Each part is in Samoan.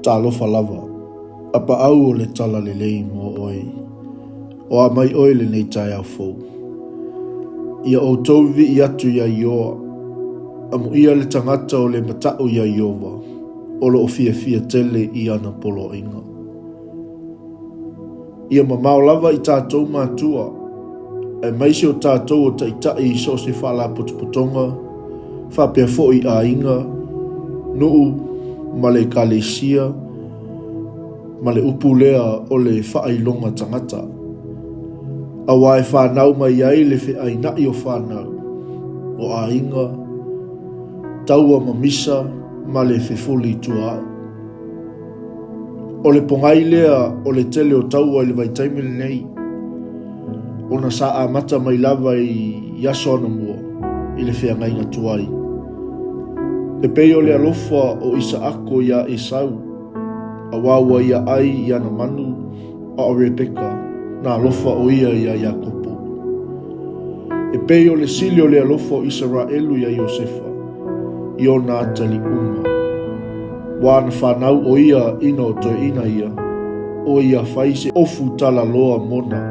Talofa lava, apaau o le talalelei mo oe. O a mai oe lenei taeao fou. Ia outou vivii atu iā Ioa, amuia le tagata o le mataʻu iā Iowa, o lo o fiafia tele i ana poloaiga. Ia mamao lava i tatou matua, aemaise o tatou o taitai i so o se faalapotopotoga, faapea foi i aiga, nuu ma le ekalesia, ma le upu lea o le faailoga tagata. Aua e fanau mai ai le feaina'i o fanau, o aiga, taua ma misa ma le fefolitua'i. O le pogai lea o le tele o taua i le vaitaimi lenei, ona sa amata mai lava i aso anamua i le feagaiga tuai. E pei o le alofa o Isaako iā Esau, aua ua ia ai i ana manu, a o Rebeka, na alofa ʻo ia iā Iakopo. E pei o le sili o le alofa o Isaraelu iā Iosefa i ona atalii uma. Ua na fanau ʻo ia ina o toeʻina ia, ʻo ia fai se ofu talaloa mona.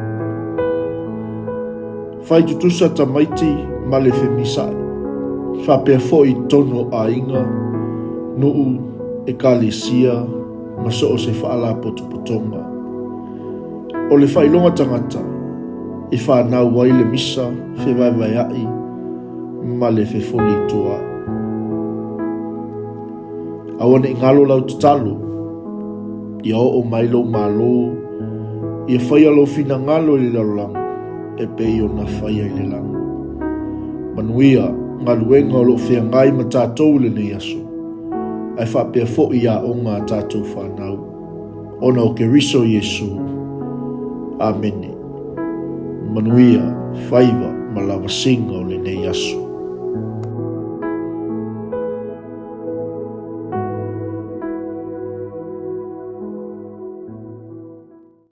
Fai tutusa tamaiti ma le femisaʻi, faapea foi i totonu o aiga, nuu, ekalesia ma so o se faalapotopotoga. O le faailoga tagata e fanau ai le misa fevaevaeaʻi ma le fefolituaʻi. Aua ne i galo lau tatalo, ia oo mai lou Malo, ia faia lou finagalo i le lalolagi e pei ona faia i le lagi. Manuia galuega o lo o feagai ma tatou i lenei aso, ae faapea foi aoga a tatou fanau, ona o Keriso Iesu. Amene. Manuia faiva ma lavasiga o lenei aso.